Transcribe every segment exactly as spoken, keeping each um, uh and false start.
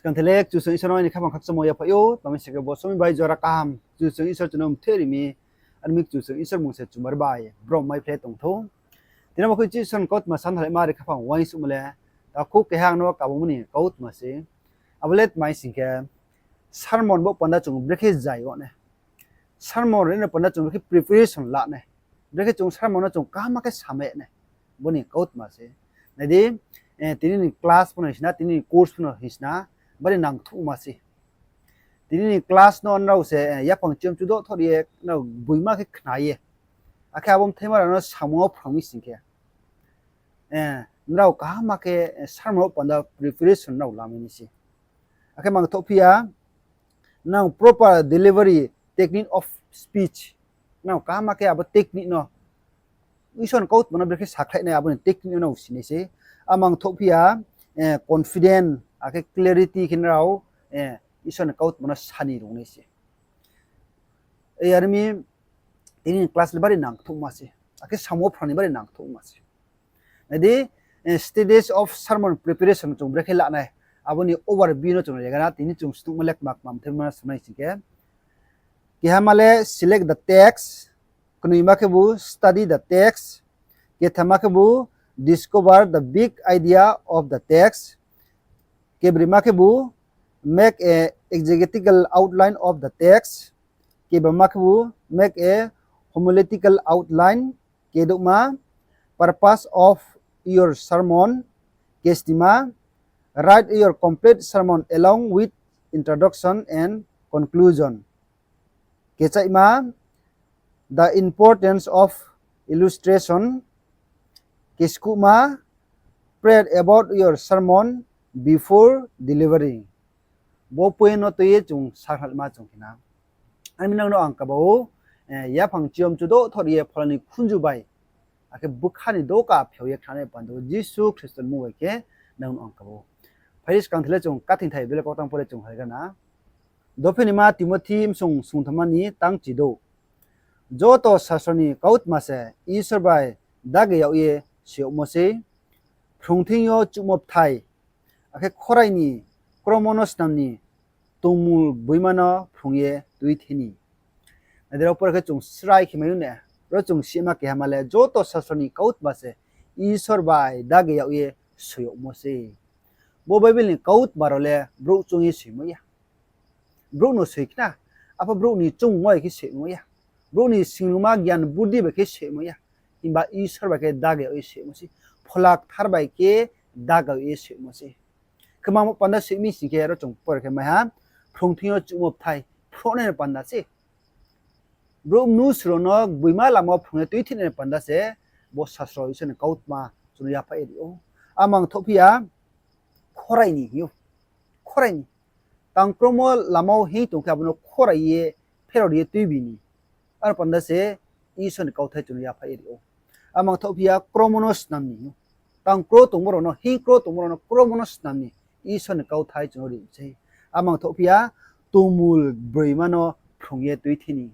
Skang thele Kchusoyang Isor no aini khaphang khakchangmo yaphaih ou, tma mi sing khe bo somoing bai jora kaham Kchusoyang Isor chung no mthe ri mi, are mi Kchusoyang Isor bung se chumar bai brom mai phlai tong thou. Tini bo khe Isor ni kautma sanhalaima ri khaphang uaingsouhmo le, takhu keha ang no kabangmo ni kautma se. Abo le tma mi sing khe, sermon bo panda chung brekhe zai o nai. Sermon ri no panda chung brekhe preparation la nai. Brekhe chung sermon no chung kaham khe samai nai. Bo ni kautma se. Nai di, tini ni class pho no hing sna, tini ni course pho no hing sna, bari nangthouhma se. Tini ni class no nrao se yaphang chiyom chudo thor ye nrao gboima khe khna ye, akhe abo mthaima rao no samung wo phrang mi sing khe, nrao kaham khe sermon wo panda preparation nrao lamai nai se. Akhe mangthouh phi ya, nang proper delivery technique of speech, nang kaham khe abo technique no, Isor ni kautma no brekhe sakhlai nai abo ni technique no nrao si nai se. A mangthouh phi ya, confident akhe clarity khe nrao Isor ni kautma no sa ni rung nai se. Are mi tini ni class le bari nangthouhma se, akhe samung wo phrang ni bari nangthouhma se. Nai di, stages of sermon preparation chung brekhe la nai, abo ni overview no chung nai gana, tini chung snuhmo le kma kma mthaima no samai sing khe, kehama le select the text, knoima khebu study the text, kethama khebu discover the big idea of the text, kebrima khebu make a exegetical outline of the text, kebama khebu make a homiletical outline, kedouhma purpose of your sermon, kesnima write your complete sermon along with introduction and conclusion, kechaihma the importance of illustration, keskuhma pray about your sermon before delivering. Bo point no tui ye chung sakhnalma chung khe na. Are mi nang no ang kaba ou, yaphang chiyom chudo thor ye phola ni khunju bai, akhe bkha ni doka pheo ye khnanai panda wo Jisu Khristo ni mmung bai khe nang no ang kaba ou. Phai di skang thele chung kathingthai Bible kautang pore chung hai gana. Dophinima Timothi bsung sungthamma ni tangchi dou. Joto sasro ni kautma se Isor bai dage yag ye soi yagmo sei, phrung thing yo chuhmo bthai, akhe khorai ni kromo no snam ni, tongmul gboima no phrung ye tuithi ni. Nai di, ro pore khe chung srai khe mai ou ne, ro chung sima kehama le joto sasro ni kautma se Isor bai dage yag ye soi yagmo sei. Bo Bible ni kautma rao le brouh choung ye soimo ya. Brouh no soi khna, apho brouh ni choungmo bai khe soimo ya. Brouh ni singlungma gyan buddhi bai khe soimo ya. Himba Isor bai khe dage yag ye soimo sei. Phola Kthar bai khe dage yag ye soimo sei. Khe mamo panda soi mi sing khe ro chung pore khe mai ha, phrung thing yo chuhmo bthai, phruhnai ni panda se. Brouh mnusu rao no gboima lama wo phrung ye tuithi nai ni panda se, bo sasro Isor ni kautma chung no yaphaih ye ri ou. A mangthouh phi ya, khorai ni hing ou. Khorai ni. Tang kromo lama wo hing tong khe abo no khorai ye, pherao ri ye tuibi ni. Aro panda se Isor ni kauthai chung no yaphaih ye ri ou. A mangthouh phi ya, kromo no snam ni hing ou. Tang kro tongmo rao no, hing kro tongmo rao no, kromo no snam ni Isor ni kauthai chung no ri mi sei. A mangthouh phi ya, tongmul gboima no phrung ye tuithi ni.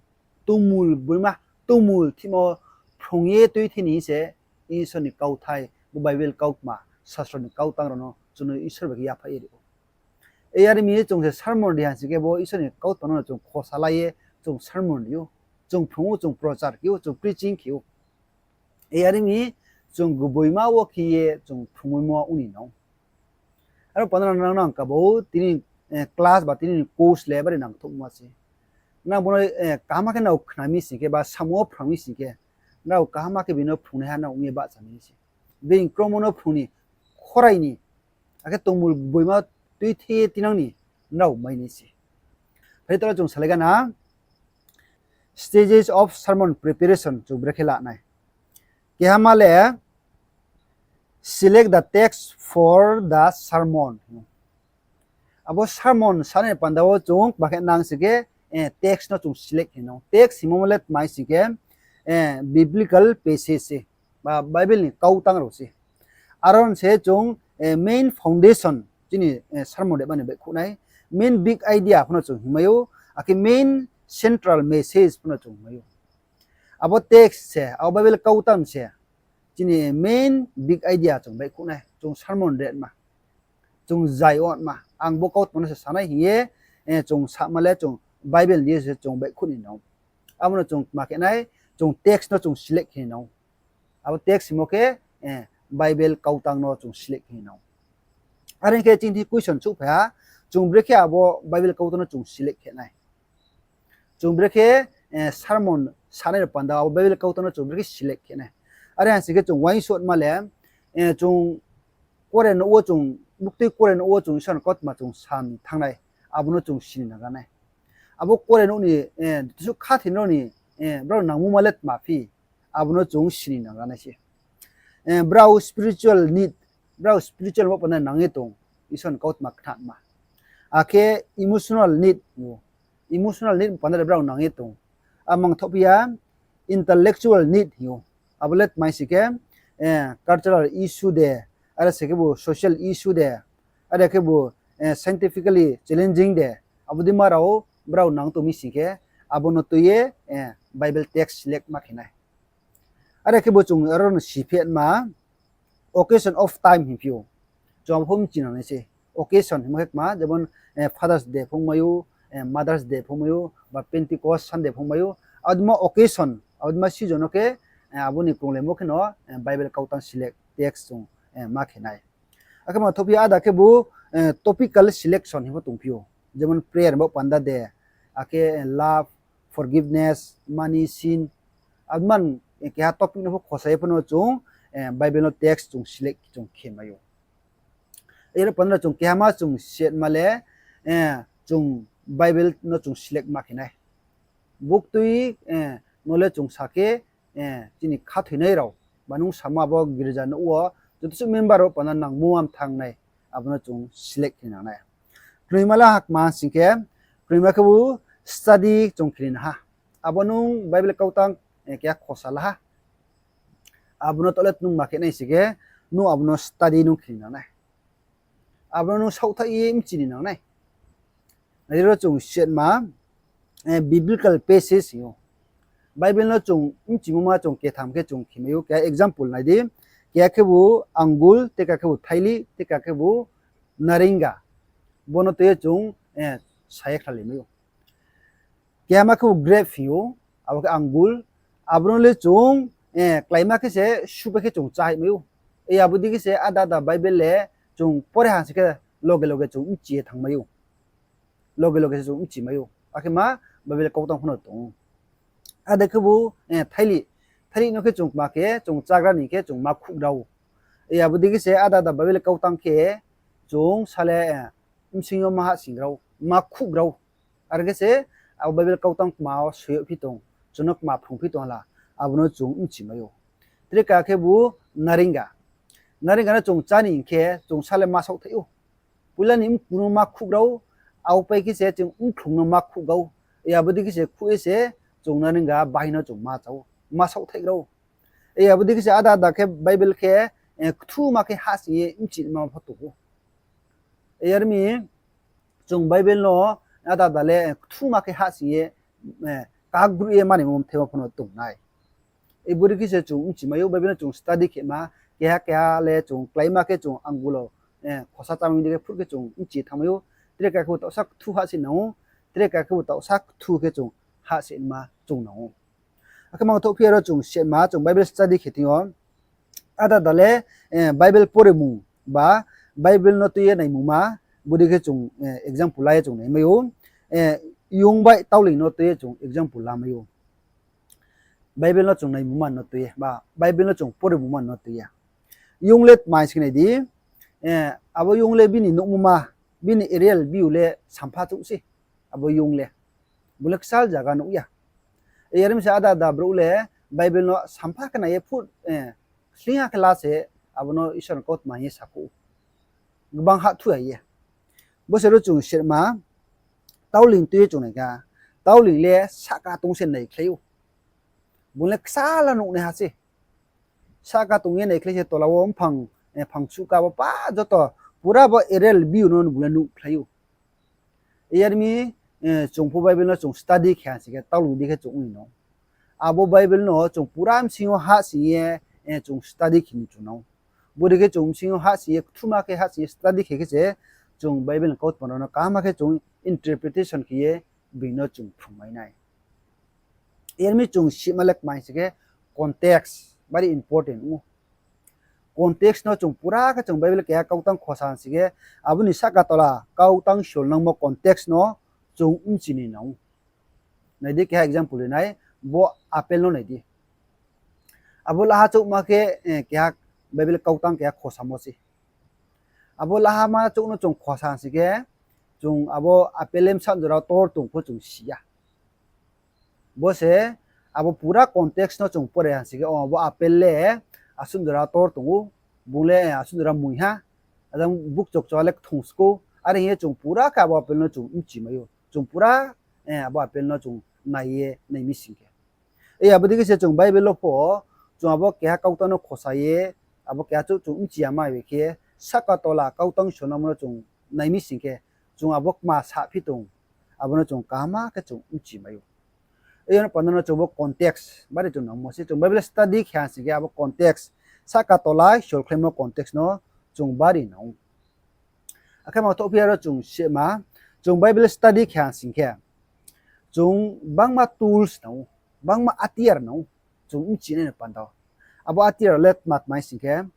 Tongmul gboima, tongmul thihmo phrung ye tuithi ni hing se Isor ni kauthai, bo Bible kautma, sasro ni kautang rao no chung no Isor bai khe yaphaih ye ri ou. Are mi chung se sermon ri ha sing khe bo Isor ni kautma no chung khosa la ye chung sermon ri ou, chung phrung ou, chung prochar khe ou, chung preaching khe ou. Are mi chung gboima wo khe ye chung phrungmaimo ong ni nang. Aro panda nang no ang kaba ou, tini class ba tini ni course le bari nangthouhma se. Nang bo no kaham khe nrao khna mi sing khe ba samung wo phrang mi sing khe, nrao kaham khe bini no phrungnaiha nrao ong ye bahcha mi se. Being kromo no phrung ni, khorai ni, akhe tongmul gboima tuithi ye tinang ni nrao mai nai se. Phai di toro chung salai gana, stages of sermon preparation chung brekhe la nai. Kehama le select the text for the sermon. Abo sermon sanai panda wo chung kma khe nang sing khe, text no chung select khe nang. Text hingmo le tma sing khe, biblical passage se, ba Bible ni kautang rao se. Aro se chung main foundation, chini sermon rebani baihkhouh nai, main big idea pho no chung hingmai ou, akhe main central message pho no chung hingmai ou. Abo text se, abo Bible kautang se, chini main big idea chung baihkhouh nai, chung sermon rebma. chung zai ongma, ang bo kautma no se sanai hing ye, chung sama le chung Bible ni se chung baihkhouh ni nang ou. Abo no chung tma khe nai, chung text no chung select khe ni nang ou. Abo text hingmo khe, Bible kautang no chung select khe ni nang ou. Are ong khe chini question souhphai ha, chung brekhe abo Bible kautang no chung select khe nai. Chung brekhe sermon sanai rao panda abo Bible kautang no chung brekhe select khe nai. Are ha sing khe chung uaingsouhma le, chung kore nouh wo chung, buktui kore nouh wo chung Isor ni kautma chung sa ni thanng nai, abo no chung sini nang nai. Abo kore nouh ni, jesuh khathoi no ni, brao nangmoma le tma phi, abo no chung sini nang nai se. Brao spiritual need, brao spiritual bo panda nang ye tong, Isor ni kautma khnama. Akhe emotional need hing ou. Emotional need panda de brao nang ye tong. A mangthohphi ya, intellectual need hing ou. Abo le tma sing khe, cultural issue de, are se khebu social issue de, are khebu scientifically challenging de, abo dei ma rao brao nang tong mi sing khe, abo no tui ye Bible text select ma khe nai. Are khebu chung aro no si phi ma, occasion of time hingphi ou. Chung abo pho mchi nang nai se. Occasion hingmo khe kma, jemon Father's Day pho ongmai ou, Mother's Day pho ongmai ou, ba Pentecost Sunday pho ongmai ou. Abo dei ma occasion, abo dei ma season no khe, abo ni krunglaimo khe no Bible kautang select text chung ma khe nai. Akhe mangthohphi ya, ada khebu topical selection hingmo tongphi ou. Jemon prayer bo panda de, akhe love, forgiveness, money, sin. Abo man keha topic no pho khosa ye pho no chung Bible no text chung select chung khe mai ou. Aro panda chung keha ma chung setma le, chung Bible no chung select ma khe nai. Buktui no le chung sa khe, chini khathoinai rao, ba nung sama bo girja nouh wo, joto suh member rao panda nangmo am thanng nai, abo no chung select khe nang nai. Knoima le ha kma sing khe, knoima khebu study chung khe ni nang ha. Abo nung Bible kautang keha khosa la ha. Abo no tohle nung ma khe nai sing khe, nung abo no study nung khe ni nang nai. Abo no nung saohthaih ye mchi ni nang nai. Nai ro chung setma, biblical passage hing ou. Bible no chung mchimo ma chung ketham khe chung khe mai ou, keha example nai di. Keha khebu angul, tei keha khebu thaili, tei keha khebu naringa. Bo no tui ye chung sa ye khlai mai ou. Keha ma khebu grape hing ou, abo khe angul. Abo no le chung kláima khe se supai khe chung chá hih mai ou. Abo dei khe se ada ada Bible le chung pore ha sing khe loge loge chung mchi ye thanng mai ou. Loge loge se chung mchi mai ou. Akhe ma Bible kautang pho no tong ou. Ada khebu thaili, thaili no khe chung kma khe chung chágra ni khe chung ma khuhgra ou. Abo dei khe se ada ada Bible kautang khe chung sa le bsing yo ma hahsoinggra ou, ma khuhgra ou. Are khe se abo Bible kautang kma wo soi yagphi tong, chung no kma phrungphi tong la, abo no chung mchi mai ou. Tre keha khebu naringa. Naringa no chung chá ni hing khe chung sa le ma saohthaih ou. Poila ni mku no ma khuhgra ou, abo pai khe se chung mkhlung no ma khuhgra ou. Abo dei khe se khuh ye se chung naringa bahai no chung ma chá ou, ma saohthaihgra ou. Abo dei khe se ada ada khe Bible khe, kthuma khe hahsoing ye mchima pho tong ou. Yar mi chung Bible no ada ada le kthuma khe hahsoing ye, kagruh ye manaimo mthaima pho no tong nai. Bodei khe se chung mchi mai ou, Bible no chung study khe ma, keha keha le chung kláima khe chung angul wo, khosa chámai dei khe phut khe chung mchi thanng mai ou, tre keha khebu taohsa kthu hahsoing nang ou, tre keha khebu taohsa kthu khe chung hahsoingma chung nang ou. Akhe mangthohphi ya ro chung setma, chung Bible study khe thing yo, ada ada le Bible poremung ba Bible no tui ye naimungma, bodei khe chung example la ye chung nai mai ou, young bai tauling no tui ye chung example la mai ou. Bible no chung naimungma no tui ye, ba Bible no chung poremungma no tui ye. Young le tma sing khe nai di, abo young le bini nuhmungma, bini aerial view le sampha chouh se, abo young le. Bung le kchal zaga nuh ya. Yar mi se ada ada brouh le Bible no sampha khe nai ye phut, slingha khe la se abo no Isor ni kautma hing ye sakhouh ou. Gbang hahthu hai ye. Bo se ro chung setma, tauling tui ye chung nai kha. Tauling le sahka tong se naikhlai ou. Bung le kchal nuhnaiha se. Sahka tong ye naikhlai se tola wo mphang, phang suhka bo pa joto pura bo aerial view no bung le nuhkhlai ou. Yar mi, chung pho Bible no chung study khe ha sing khe tauling dei khe chung ong ni nang ou. Abo Bible no chung pura bsing yo hahsoing ye, chung study khe ni chung nang ou. Bodei khe chung bsing yo hahsoing ye, kthuma khe hahsoing ye study khe khe se, chung Bible ni kautma rao no kaham khe chung interpretation khe ye, being no chung phrungmai nai. Yar mi chung sima le kmai sing khe, context bari important ou. Context no chung pura khe chung Bible keha kautang khosa sing khe, abo ni sahka tola kautang solnangmo context no chung bchi ni nang ou. Nai di, keha example ri nai, bo apple no nai di. Abo laha chouhma khe, keha Bible kautang keha khosamo se. Abo lahama chouh no chung khosa sing khe, chung abo apple le bsa jora tor tong pho chung si ya. Bo se, abo pura context no chung pore ha sing khe, o, abo apple le asuh jora tor tong ou, bung le asuh jora mui ha, ajang bukchokcho le kthung skou, are hing ye chung pura khe abo apple no chung bchi mai ou. Chung pura abo apple no chung nai ye nai mi sing khe. Ei, abo dei khe se chung Bible wo pho, chung abo keha kautang no khosa ye, abo keha chouh chung bchi ya mai bai khe, sahka tola kautang solnangmo no chung nai mi sing khe, chung abo kma saphi tong, abo no chung kaham khe chung bchi mai ou. Ei, ano panda no chung bo context bari chung nangmo se, chung Bible study khe ha sing khe abo context, sahka tola solkhlaimo context no chung bari nang ou. Akhe ma thohphi aro chung sima, chung Bible study khe ha sing khe, chung bangma tools nang ou, bangma atiyar nang ou, chung bchinai ni panda wo. Abo atiyar le tma tma sing khe,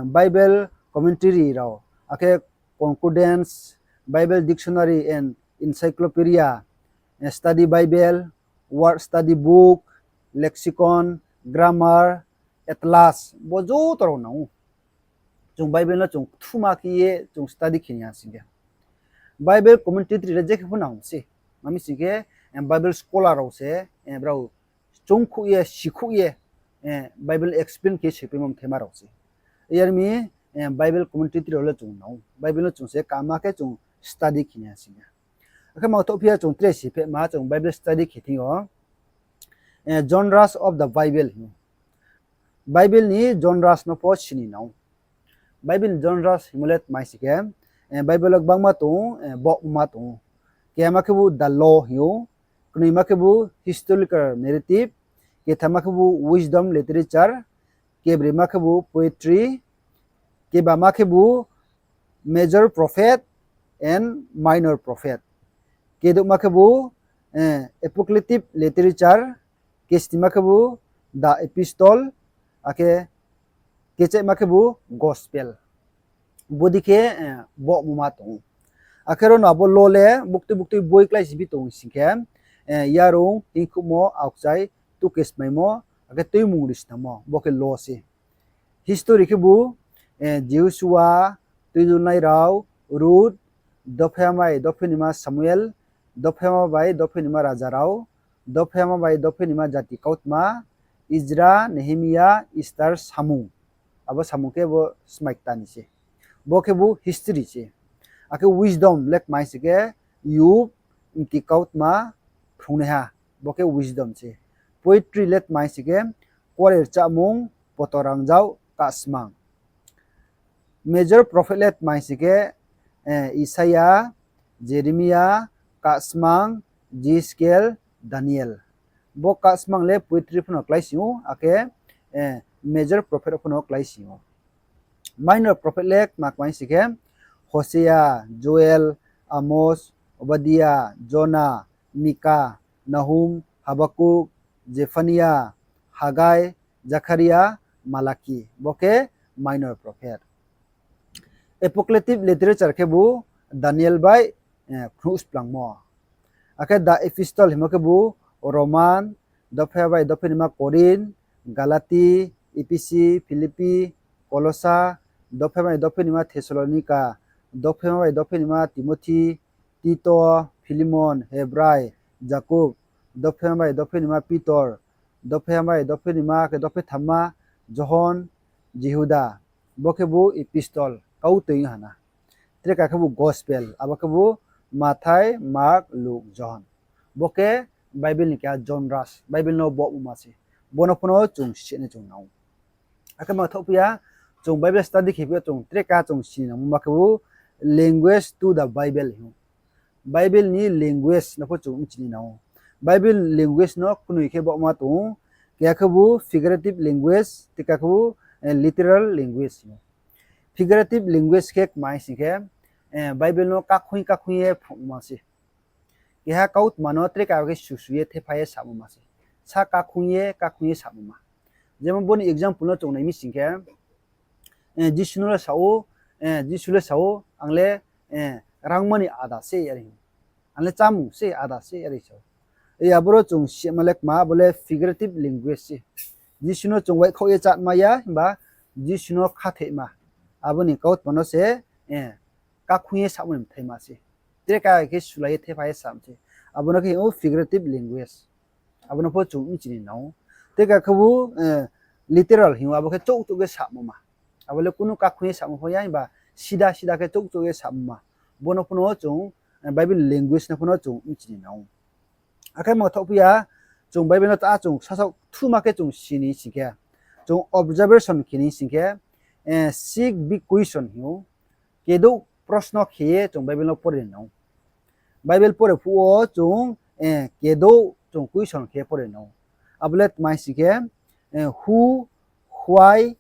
Bible commentary rao, akhe concordance, Bible dictionary and encyclopedia, study Bible, word study book, lexicon, grammar, atlas, bo joto rao nang ou. Chung Bible no chung kthuma khe ye chung study khe ni ha sing khe. Bible commentary le je khe pho nang se. Ma mi sing khe, Bible scholar rao se, brao choungkhouh ye, sikhouh ye, Bible explain khe soipaimo mthaima rao se. Yar mi, Bible commentary rao le chung nang ou. Bible no chung se kaham khe chung study khe ni ha sing khe. Akhe ma thohphi ya chung tre si phehma chung Bible study khe thing yo, John Rush of the Bible hing ou. Bible ni John Rush no pho sini nang ou. Bible ni John Rush hingmo le tma sing khe, Bible wo gbangma tong ou, baohma tong ou. Kehama khebu The Law hing ou, knoima khebu Historical Narrative, kethama khebu Wisdom Literature, kebrima khebu Poetry, kebama khebu Major Prophet and Minor Prophet, kedouhma khebu Apocalyptic Literature, kesnima khebu The Epistle, akhe kechaihma khebu Gospel. Bodei khe baohmoma tong ou. Akhe ro no abo law le buktui buktui boi kláisi bi tong sing khe, yarung, hingkhouhmo, aokchai, tuke smaimo, akhe tuimung ri snamo, bo khe law se. History khebu Joshua, Tuidulnai rao, Ruth, Dophaima bai Dophainima Samuel, Dophaima bai Dophainima Raja rao, Dophaima bai Dophainima Jati Kautma, Ezra, Nehemia, Esther samung. Abo samung khe bo smai kta ni se. Bo khebu history se. Akhe wisdom le tma sing khe, Job, mti kautma phrungnaiha. Bo khe wisdom se. Poetry le tma sing khe, kuare rchamung, poto rangzag, kahsmang. Major prophet le tma sing khe, Isaia, Jeremia, kahsmang, Jehezkiel, Daniel. Bo kahsmang le poetry pho no kláising ou, akhe major prophet pho no kláising ou. Minor prophet le kma kma sing khe, Hosea, Joel, Amos, Obadia, Jona, Mika, Nahum, Habakuk, Jephania, Hagai, Zakharia, Malaki. Bo khe minor prophet. Apocalyptic literature khebu Daniel bai khnuh splangmo. Akhe the epistle hingmo khebu Roman, dophaima bai dophainima Korinth, Galati, Ephesi, Philippi, Kolosa, dophaima bai dophainima Thessalonika, dophaima bai dophainima Timothi, Tito, Philemon, Hebrai, Jakob, dophaima bai dophainima Pitor, dophaima bai dophainima khe dophaithamma Johon, Jihuda. Bo khebu epistle, kau toi hana. Tre ka khebu gospel, abo khebu Mathai, Mark, Luk, Johon. Bo khe Bible ni keha genre, Bible no bo ma se. Bo no pho no chung sini chung nang ou. Akhe ma thohphi ya, chung Bible study khe phi ya chung tre ka chung sini nangmo ma khebu language to the Bible hing ou. Bible ni language no pho chung sini nang ou. Bible language no knoi khe bo ma tong ou, keha khebu figurative language, tre ka khebu literal language hing ou. Figurative language khe kmai sing khe, Bible no kakhoing kakhoing ye phrungma se. Keha kautma no tre ka khe susu ye thepha ye samo ma se. Sa kakhoing ye kakhoing ye samo ma. Jemon bo ni example no chung nai mi sing khe, Jisu no le sa ou, Jisu le sa ou, ang le rangma ni ada se are. Ang le chámung se ada se are sa ou. Aboro chung sima le kma, abo le figurative language se. Jisu no chung waikhaoh ye chátma ya, himba Jisu no khathoima. Abo ni kautma no se kakhoing ye samo ni mthaima se. Tre ka khe sulai ye thepha ye sam se. Abo no khe hing ou figurative language. Abo no pho chung bchi ni nang ou. Tre ka khebu literal hing ou, abo khe chouh chouh khe samo ma. Abo le kunu kakhoing ye samo pho ya, himba sida sida khe chouh chouh ye samo ma. Bo no pho no chung Bible language no pho no chung bchi ni nang ou. Akhe mangthaoh phi ya, chung Bible no ta chung sasaoh kthuma khe chung si ni sing khe, chung observation khe ni sing khe, six big question hing ou, kedouh prosno khe ye chung Bible no pore nang ou. Bible pore phuh wo chung kedouh chung question khe pore nang ou. Abo le tma sing khe, who, why,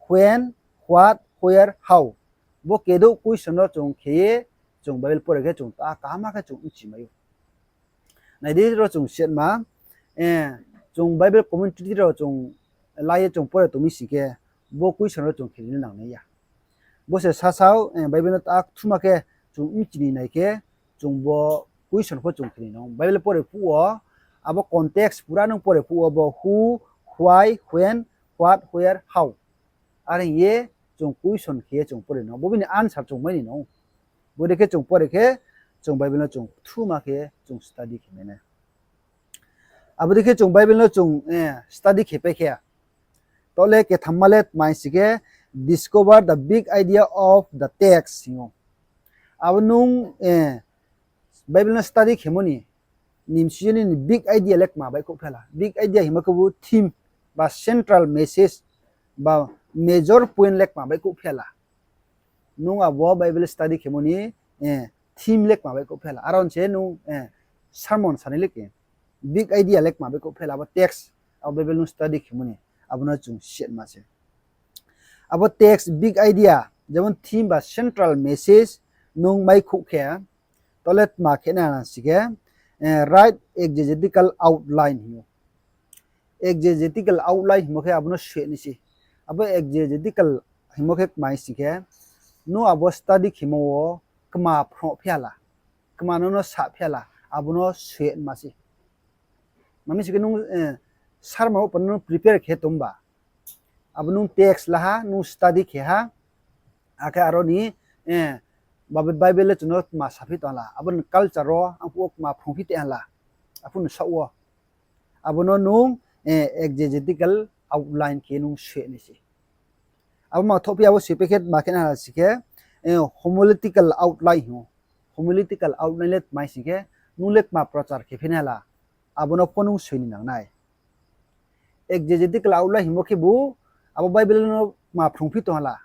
when, what, where, how. Bo kedouh question no chung khe ye chung Bible pore khe chung ta kaham khe chung bchi mai ou. Nai di ro chung sima, chung Bible commentary rao chung la ye chung pore tong mi sing khe, bo question rao chung khe ni nangnai ya. Bo se sasaoh Bible no ta kthuma khe chung bchi ni nai khe, chung bo question pho chung khe ni nang ou. Bible pore phuh wo, abo context pura nung pore phuh wo bo who, why, when, what, where, how. Are hing ye chung question khe ye chung pore nang ou. Bo bini answer chung mai ni nang ou. Bodei khe chung pore khe, chung Bible no chung kthuma khe chung study khe mai nai. Abo dei khe chung Bible no chung study khe pai khe, taoh le kethamma le tma sing khe, discover the big idea of the text hing ou. Abo nung Bible no study khemo ni nimsi yo nini big idea le kma baihkhouh phi ha la. Big idea hingmo khebu theme ba central message ba major point le kma baihkhouh phi ha la. Nung abo Bible study khemo ni theme le kma baihkhouh phi ha la. Aro se nung sermon sanai le khe big idea le kma baihkhouh phi ha la, abo text, abo Bible nung study khemo ni, abo no chung sima se. Abo text, big idea, jemon theme ba central message nung maikhouh khe, taoh le tma khe nai ha sing khe, write exegetical outline hing ou. Exegetical outline hingmo khe abo no soi nai se. Abo exegetical hingmo khe tma sing khe, nung abo study khemo wo kma phrung phi ha la, kma no no sa phi ha la, abo no soi ma se. Mami sing khe nung sermon wo pano nung prepare khe tong ba, abo nung text la ha, nung study khe ha, akhe aro ni, Bible le chung no tma saphi tong ha la, abo ni culture wo arphuh wo kma phrungphi tong ha la, arphuh ni saoh wo. Abo no nung exegetical outline khe nung soi nai se. Abo mangthaoh phi ya, abo soipai khe tma khe nai ha sing khe, homiletical outline hing ou. Homiletical outline le tma sing khe, nung le kma prochar khe phi nai ha la, abo no pho nung soi ni nang nai. Exegetical outline hingmo khebu, abo Bible no kma phrungphi tong ha la,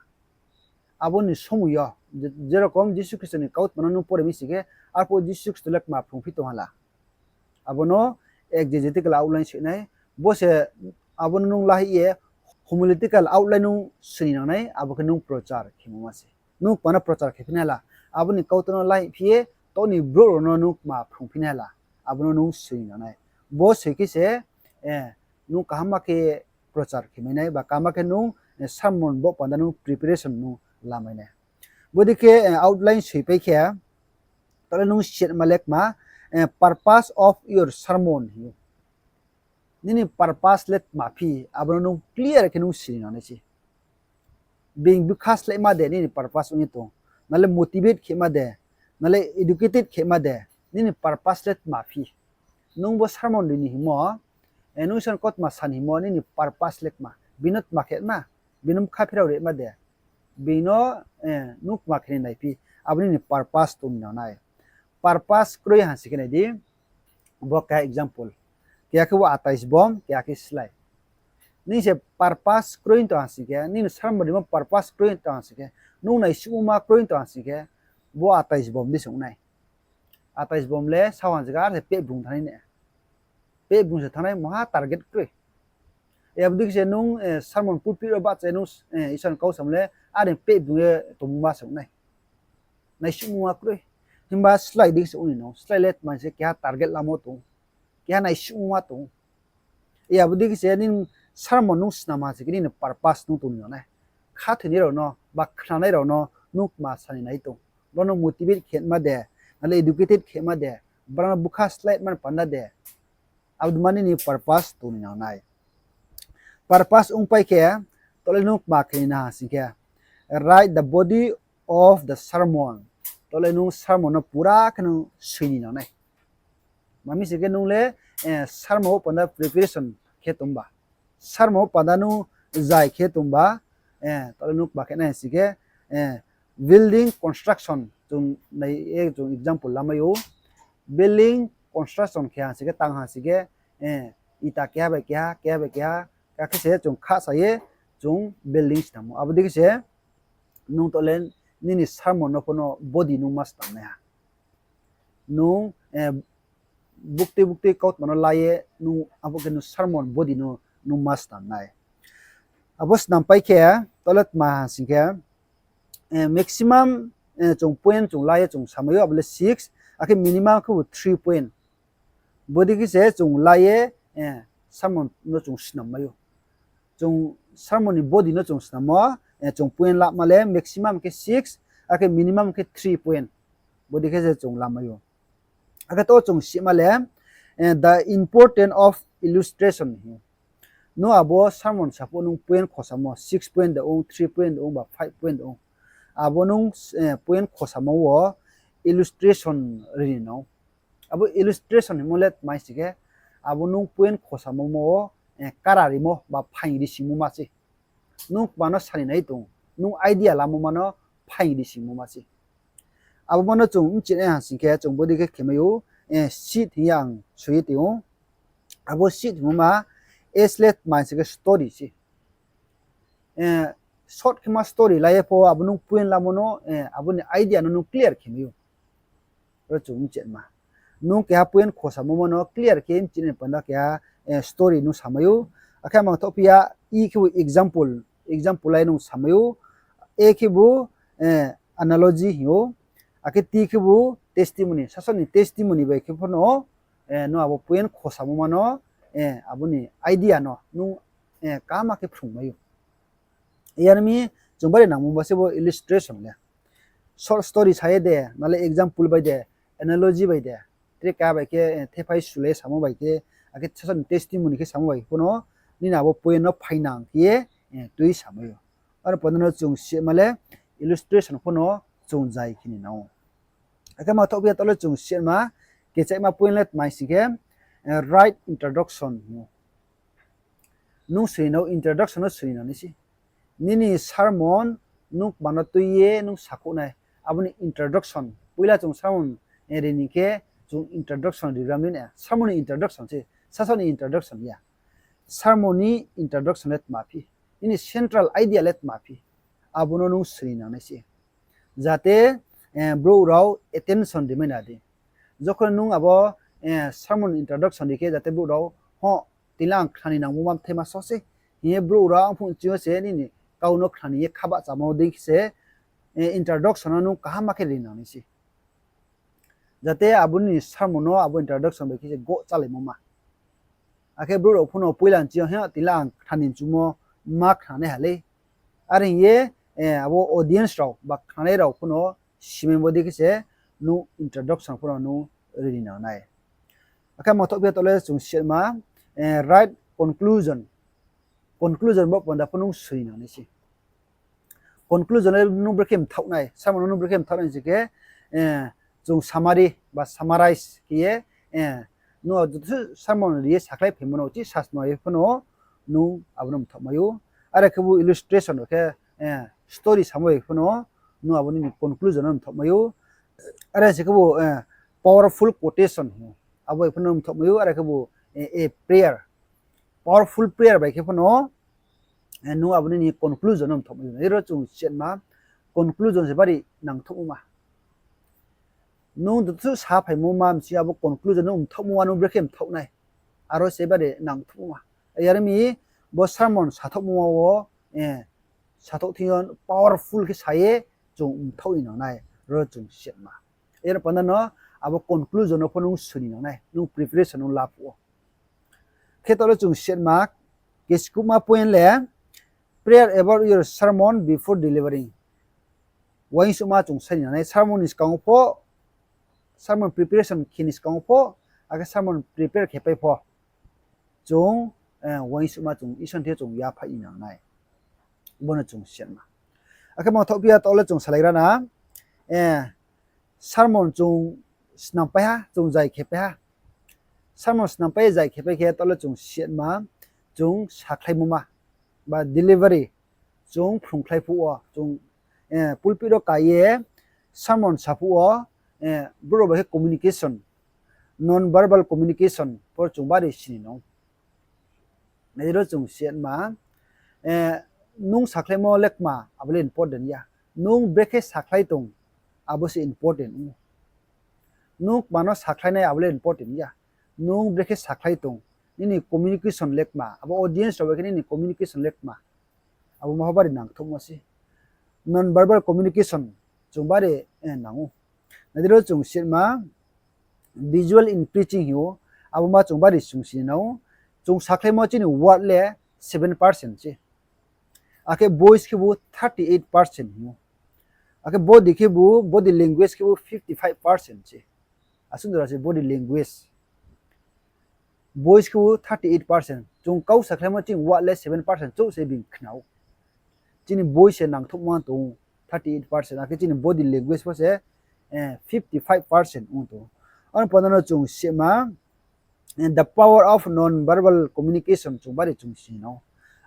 abo ni somoi yo, je-, jerokom Jisu Khristo ni kautma no nung pore mi sing khe, arphuh Jisu Khristo le kma phrungphi tong ha la, abo no exegetical outline soi nai. Bo se abo no nung lahih ye homiletical outline nung soi ni nang nai, abo khe nung prochar khemo ma se. Nung kma no prochar khe phi nai ha la, abo ni kautma no lahih phi ye, taoh ni brouh rao no nung kma phrungphi nai ha la, abo no nung soi ni nang nai. Bo soi khe se, nung kaham khe prochar khe mai nai, ba kaham khe nung sermon bo panda nung preparation nung la mai nai. Bodei khe outline soipai khe, taoh le nung sima le kma, purpose of your sermon hing ou. Nini purpose le tma phi, abo no nung clear khe nung soi ni nang nai se. Being bkha sláima de nini purpose ong ye tong, na le motivate khema de, na le educated khema de, nini purpose le tma phi. Nung bo sermon ri ni hingmo, nung Isor ni kautma sa ni hingmo, nini purpose le kma, bini tma khe ma, bini bkha pherao rima de, bini no nung kma khe ni nai phi, abo nini purpose tong ni nang nai. Purpose kroi ha sing khe nai di, bo keha example. Keha khe bo atais bom, keha khe slái. Nini se purpose kroi tong ha sing khe, nini sermon rimo purpose kroi tong ha sing khe, nung naisuhma kroi tong ha sing khe, bo atais bom di se ong nai. Atais bom le saoh ha zaga se pehbung thanngnai ne. Pehbung se thanngnai, maha target kroi. Abo dei khe se nung sermon pulpit wo bahcha ye nung Isor ni kau samo le Are peh bung ye tongmo ma se ong nai. Naisuhmo ma kroi. Himba slái di se ong ni no. Slái le tma se keha target lamo tong. Keha naisuhmo ma tong. Abo dei khe se nini sermon nung snam ha se khe nini purpose nung tong ni no nai. Khathoinai rao no, ba khnanai rao no nung tma sa ni nai tong. Brao no motivate khe ma de, nale educated khe ma de, brao no bukha slái man panda de. Abo dei ma nini purpose tong ni nang nai. Purpose ongpai khe, tole nung tma khe ni nang ha sing khe, write the body of the sermon. Tole nung sermon no pura khe nung soi ni nang nai. Ma mi sing khe nung le, sermon wo panda preparation khe tongba. Sermon wo panda nung zai khe tongba, tole nung tma khe nai sing khe, building construction chung nai, chung example lamai ou. Building construction khe ha sing khe, tang ha sing khe, ita keha bai keha, keha bai keha, kakhe se chung khasa ye chung building snam ou. Abo dei khe se nung tole nini sermon no pho no body nung ma snam nai ha. Nung buktui buktui kautma no la ye nung abo khe nung sermon body no nung ma snam nai. Abo snam pai khe, tole tma ha sing khe, maximum chung point chung la ye chung samai ou, abo le six, akhe minimum khebu three point. Body khe se chung la ye sermon no chung snam mai ou. Chung sermon ni body no chung snammo, chung point lama le maximum khe six, akhe minimum khe three point. Body khe se chung lamai ou. Akhe to chung sima le, the importance of illustration hing. Nung abo sermon sa phuh nung point khosamo, six point de ong, three point de ong, ba five point de ong. Abo nung point khosamo wo illustration ri ni nang. Abo illustration hingmo le tma sing khe, abo nung point khosamo wo kara rimo ba phaing ri singmo ma se. Nung tma no sa ni nai tong, nung idea lamo ma no phaing ri singmo ma se. Abo ma no chung bchi nai ha sing khe, chung body khe khemai ou, seed hing ye ang soi ye tong ou. Abo seed hingmo ma, S le tma sing khe story se. Short khe ma story la ye pho abo nung point lamo no, abo ni idea no nung clear khemai ou. Ro chung bchi ma. Nung keha point khosamo ma no clear khe bchi nai panda keha story nung samai ou. Akhe mang thoh phi ya, E khebu example, example lai nung samai ou. A khebu analogy hing ou. Akhe T khebu testimony, sasaoh ni testimony bai khe pho no, nung abo point khosamo ma no, abo ni idea no nung kaham khe phrungmai ou. Yar mi chung bari nangmo ba se bo illustration le. Short story sa ye de, nale example bai de, analogy bai de, tre ka bai khe thephai sule samo bai khe, akhe sasaoh ni testimony khe samo bai khe pho no, nini abo point no phainang khe ye tui samai ou. Aro panda no chung sima le illustration pho no chung zai khe ni nang ou. Akhe ma thoh phi ya tole chung sima, kechaima point le tma sing khe, write introduction hing ou. Nung soi ni nang ou, introduction no soi ni nang nai se. Nini sermon nung kma no tui ye nung sakhouh nai, abo ni introduction. Poila chung sermon ri ni khe chung introduction ri ram ni na, sermon ni introduction se, sasaoh ni introduction ya. Sermon ni introduction le tma phi, nini central idea le tma phi, abo no nung soi ni nang nai se. Jate brouh rao attention ri mai na di. Jokhon nung abo sermon introduction ri khe jate brouh rao, ho, tini le ang khna ni nangmo ma bthai ma so se, hing ye brouh rao ang phuh ching yo se nini kau no khna ni ye khabahchamo dei khe se, introduction no nung kaham khe ri nang nai se. Jate abo nini sermon no abo introduction bai khe se goh chálaimo ma. Akhe brouh rao pho no poila ching yo, he, tini le ang khna ni chumo ma khna nai ha lei. Are hing ye abo audience rao ba khnanai rao pho no simai bo dei khe se nung introduction pho no nung ri ni nang nai. Akhe ma thoh phi ya tole chung sima, write conclusion. Conclusion bo panda pho nung soi ni nang nai se. Conclusion le nung brekhe mthaoh nai, sermon no nung brekhe mthaoh nai sing khe, chung summary ba summarize khe ye, nung joto sermon ri ye sakhlai phaimo no uchih sasno ye pho no nung abo no mthaohmai ou. Are khebu illustration khe, story samo bai pho no nung abo nini conclusion no mthaohmai ou. Are se khebu powerful quotation hing ou, abo bai pho no mthaohmai ou. Are khebu prayer, powerful prayer bai khe pho no nung abo nini conclusion no mthaohmai ou. Aro chung sima, conclusion se bari nangthouhmo ma. Nung joto saphaimo ma bsing abo conclusion no mthaohmo ma nung brekhe mthaoh nai, aro se bari nangthouhmo ma. Yar mi bo sermon sathaohmo ma wo sathouh thing yo powerful khe sa ye chung mthaoh ni nang nai, ro chung siatma. Aro panda no abo conclusion no pho nung soi ni nang nai, nung preparation nung la phuh wo. Khe taoh le chung siatma, keskuhma point le, pray about your sermon before delivering. Uaingsouhma chung sa ni nang nai, sermon ni skang wo pho, sermon preparation khe ni skang wo pho, akhe sermon prepare khe pai pho, chung uaingsouhma chung Isor ni thing yo chung yaphaih ni nang nai. Bo no chung siatma. Akhe mangthaoh phi ya taoh le chung salaigra na, sermon chung snampai ha, chung zai khe pai ha. Sermon snampai zai khe pai khe taoh le chung siatma, chung sakhlaimo ma, ba delivery, chung phrungkhlai phuh wo, chung pulpit wo ka ye sermon sa phuh wo, brouh rao bai khe communication, non verbal communication pho chung bari sini nang. Nai di ro chung siatma, nung sakhlaimo le kma abo le important ya. Nung brekhe sakhlai tong, abo se important ong ou. Nung kma no sakhlai nai abo le important ya. Nung brekhe sakhlai tong, nini communication le kma, abo audience rao bai khe nini communication le kma, abo ma pho bari nangthouhmo se. Non verbal communication chung bari nang ou. Nai di ro chung siatma, visual in preaching hing ou, abo ma chung bari chung sini nang ou. Chung sakhlaimo chini word le seven percent se. Akhe voice khebu thirty eight percent hing ou. Akhe body khebu, body language khebu fifty five percent se. Asuh jora se body language. Voice khebu thirty eight percent. Chung kau sakhlaimo chini word le seven percent chouh se bini khna ou. Chini voice se nangthouhma tong ou, thirty eight percent. Akhe chini body language pho se fifty five percent ong tong ou. Aro panda no chung siatma, the power of non-verbal communication chung bari chung sini nang ou.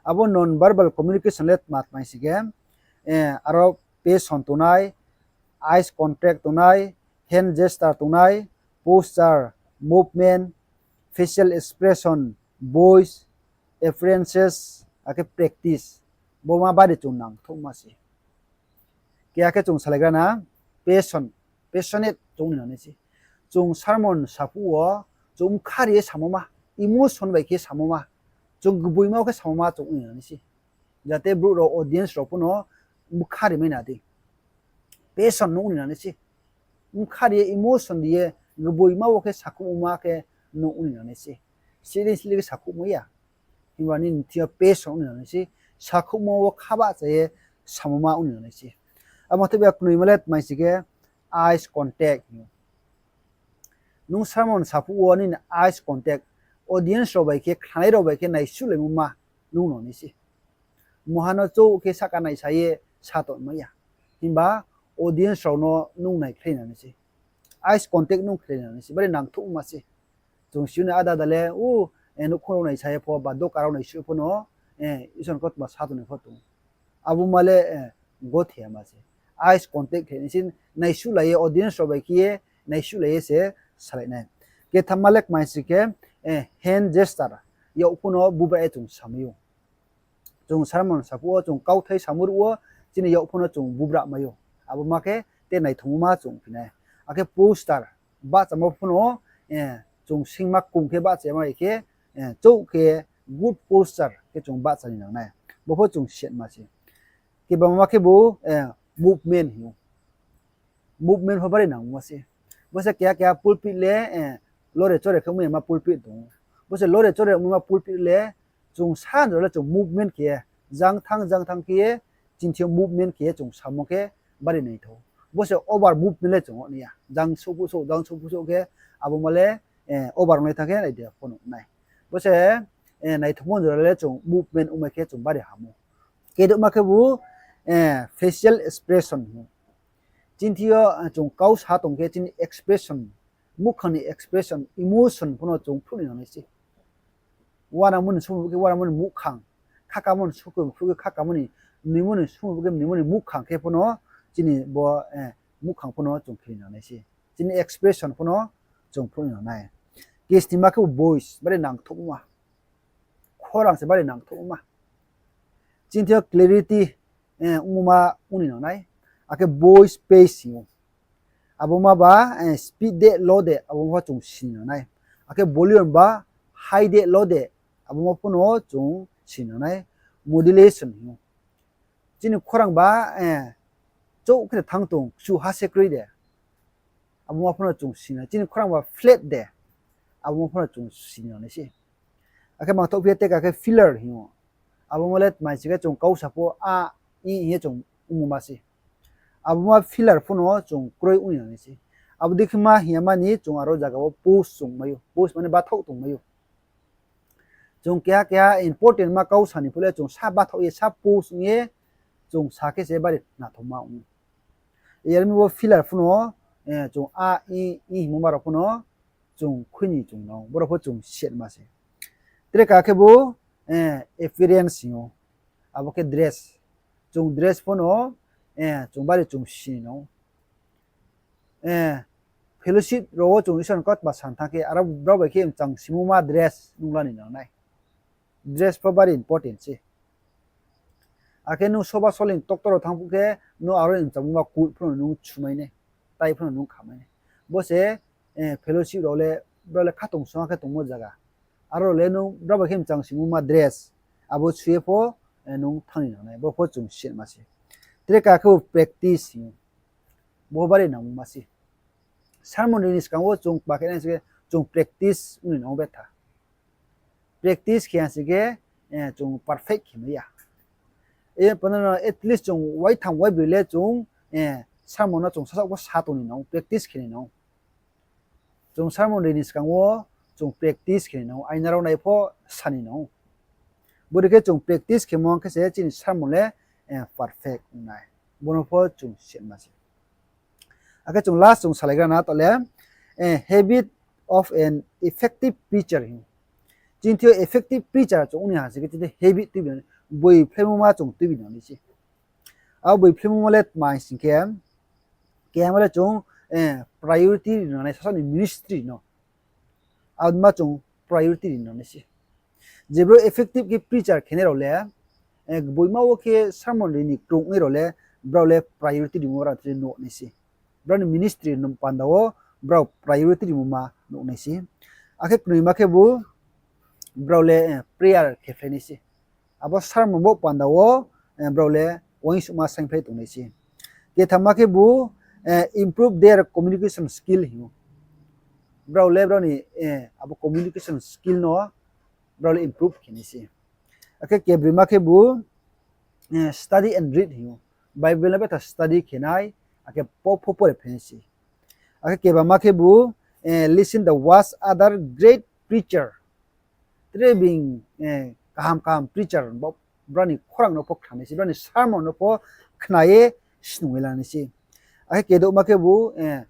Abo non-verbal communication le tma tma hing si khe, aro passion tongnai, eyes contact tongnai, hand gesture tongnai, posture, movement, facial expression, voice, appearances, akhe practice. Bo ma bari chung nangthouhma se. Keha khe chung salaigra na, passion, passionate chung ong ni nang nai se. Chung sermon sa phuh wo, chung bkha ri ye samo ma, emotion bai khe samo ma, chung gboima wo khe samo ma chung ong ni nang nai se. Jate brouh rao, audience rao pho no bkha ri mai na di. Passion nung ong ni nang nai se. Bkha ri ye, emotion ri ye, gboima wo khe sakhouhmo ma khe nung ong ni nang nai se. Seriously khe sakhouhmo ya. Himba nini thing yo passion ong ni nang nai se. Sakhouhmo wo kha bahcha ye samo ma ong ni nang nai se. Abo thai ba knoima le tma hing si khe eyes contact hing ou. Nung sermon sa phuh wo nini eyes contact, audience rao bai khe, khnanai rao bai khe naisuhlaimo ma nung nang nai se. Mungha no chouh khe sahka naisa ye sa tongmai ya. Himba audience rao no nung naikhlai nang nai se. Eyes contact nung khlai nang nai se. Bari nangthouhma se. Chung si ou na ada ada le, nouhkhong rao naisa ye pho, ba doka rao naisuh pho no, Isor ni kautma sa tong ni pho tong ou. Abo ma le, gothe ya ma se. Eyes contact khe nai se, naisuhlai ye, audience rao bai khe ye, naisuhlai ye se salai nai. Kethamma le kma hing si khe, hand gesture, yak pho no bubra ye chung samai ou. Chung sermon sa phuh wo chung kauthai samo ruh wo chini yak pho no chung bubra mai ou. Abo ma khe te naithomo ma chung phi nai. Akhe posture, bahchamo pho no, chung singma kung khe bahcha ya ma khe, chouh khe good posture khe chung bahcha ni nang nai. Bo pho chung siatma se. Kebama khebu, movement hing ou. Movement pho bari nangmo se. Bo se keha keha pulpit le, lore chore khe ongma pulpit tong ou. Bo se lore chore ongma pulpit le, chung sa jora le chung movement khe, jang thanng jang thanng khe ye, chini thing yo movement khe ye chung samo khe bari naithou. Bo se over movement le chung ong nai ya. Jang souh phuh souh, jang souh phuh souh khe, abo ma le, over onglai thanng khe nai de pho nuh nai. Bo se, naithomo jora le chung movement ongmai khe chung bari ham ou. Kedouhma khebu, facial expression hing ou. Chini thing yo, chung kau sa tong khe chini expression, muhkhang ni expression, emotion pho no chung phruh ni nang nai se. Uanamo ni somoi khe uanamo ni muhkhang, khakamo ni somoi khe khakamo ni, mnoimo ni somoi khe mnoimo ni muhkhang khe pho no chini bo, muhkhang pho no chung khe ni nang nai se. Chini expression pho no chung phruh ni nang nai. Kesnima khe voice, bari nangthouhma. Khorang se bari nangthouhma. Chini thing yo clarity, ongmo ma ong ni nang nai. Akhe voice pitch hing ou. Abo ma ba, speed de, low de, abo ma pho chung sini nang nai. Akhe volume ba high de, low de, abo ma pho no chung sini nang nai. Modulation hing ou. Chini khorang ba, eh, chouh khe thanng tong, kchu ha se kroi de. Abo ma pho no chung sini nang. Chini khorang ba flat de. Abo ma pho no chung sini nang nai se. Akhe mangthoh phi ye teka khe filler hing ou. Abo ma le tma hing se khe chung kau sa pho a, i hing ye chung ongmo ma se. Abo ma filler pho no chung kroi ong ni nang nai se. Abo dei khe ma hing ya mani chung aro zaga wo pause chung mai ou. Pause mane bathaoh tong mai ou. Chung keha keha important ma kau sa ni phuh le chung sa bathaoh ye sa pause ong ye chung sa khe se bari nathoma ong ou. Yar mi bo filler pho no, eh, chung a, i, i hingmo ma rao pho no chung khui ni chung nang ou. Boro pho chung set ma se. Tre ka khe bo, eh, appearance hing ou. Abo khe dress. Chung dress pho no, eh, chung bari chung sini nang ou. Eh, fellowship rao wo chung Isor ni kautma san thanng khe, aro brao bai khe mchang simo ma dress nung la ni nang nai. Dress pho bari important se. Akhe nung soba soling toktor rao thanng phuh khe, nung aro ni mchangmo ma coat pho no nung chumai nai, tie pho no nung khamai nai. Bo se, eh, fellowship rao le, brao le khatong song khe tongmo zaga. Aro le nung brao bai khe mchang simo ma dress, abo chu ye pho, eh, nung thanng ni nang nai, bo pho chung set ma se. Tre ka khe bo practice hing ou. Bo bari nangmo ma se. Sermon ri ni skang wo chung kma khe nai se khe chung practice ong ni nang ou betha. Practice khe ya se khe, eh, chung perfect khe mai ya. E, pano no at least chung waitham waibroi le chung, eh, sermon no chung sasaoh pho sa tong ni nang ou, practice khe ni nang ou. Chung sermon ri ni skang wo chung practice khe ni nang ou, aina rao nai pho sa ni nang ou. Bodei khe chung practice khemo khe se chini sermon le, eh, perfect ong nai. Bo no pho chung set ma se. Akhe chung last chung salaigra na taoh le, eh, habit of an effective preacher hing ou. Chini thing yo effective preacher chung ong ni ha se khe chini habit tuibi nang, boi phleimo ma chung tuibi nang nai se. Abo boi phleimo ma le tma hing sing khe, kehama le chung, eh, priority ri nang nai sasaoh ni ministry no. Abo ma chung priority ri nang nai se. Je brouh effective khe preacher khenai rao le, eh, gboima wo khe sermon ri ni krungnai rao le, brao le priority rimo rao tre nuh nai se. Brao ni ministry no panda wo brao priority rimo ma nuh nai se. Akhe knoima khe bo brao le, eh, prayer khe phlai nai se. Abo sermon bo panda wo, eh, brao le uaingsouhma saingphlai tongnai se. Kethamma khe bo, eh, improve their communication skill hing ou. Brao le brao ni, eh, abo communication skill no brao le improve khe nai se. Akhe kebroima khe bo, eh, study and read hing ou. Bible no betha study khe nai, akhe po-, pho pore phe nai se. Akhe kebama khe bo, eh, listen the words other great preacher. Tre being, eh, kaham kaham preacher, bo-, brao ni khorang no pho khna nai se, brao ni sermon no pho khna ye snung ye la nai se. Akhe kedouhma khe bo, eh,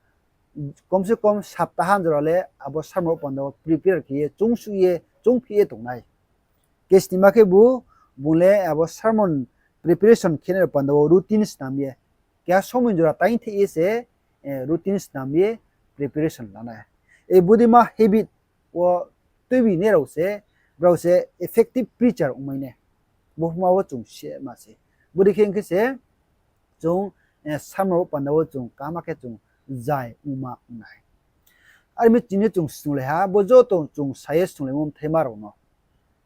kom se kom saptaha jora le abo sermon panda wo prepare khe ye, choungsuh ye, choungphi ye tongnai. Kesnima khe bo, bung le abo sermon preparation khenai rao panda wo routine snam ye, keha somoi jora taingtheh ye se, eh, routine snam ye preparation lanai. E bodeima habit wo tuibi nai rao se, brao se effective preacher ongmai nai. Bo pho ma wo chung se ma se. Bodei khe ong khe se, chung, eh, sermon panda wo chung kaham khe chung zai ongma ong nai. Are mi chini chung snunglai ha, bo joto chung sa ye snunglaimo mthaima rao no.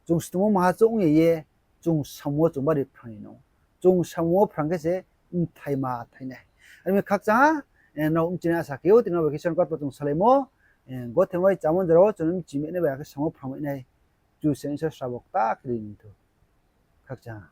Chung snungmo maha chung ong ye ye, chung samung wo chung bari phrang ni nang ou. Chung samung wo phrang khe se mthaima thai nai. Are mi khakchang ha, eh, nrao mchini asa khe ou, tini bo khe Isor ni kautma chung salaimo, eh, gothe mai chámo jora wo chung mchimai nai bai akhe samung wo phrangmai nai. Kchusoyang Isor srabo kta khe ri ni thou. Khakchang ha.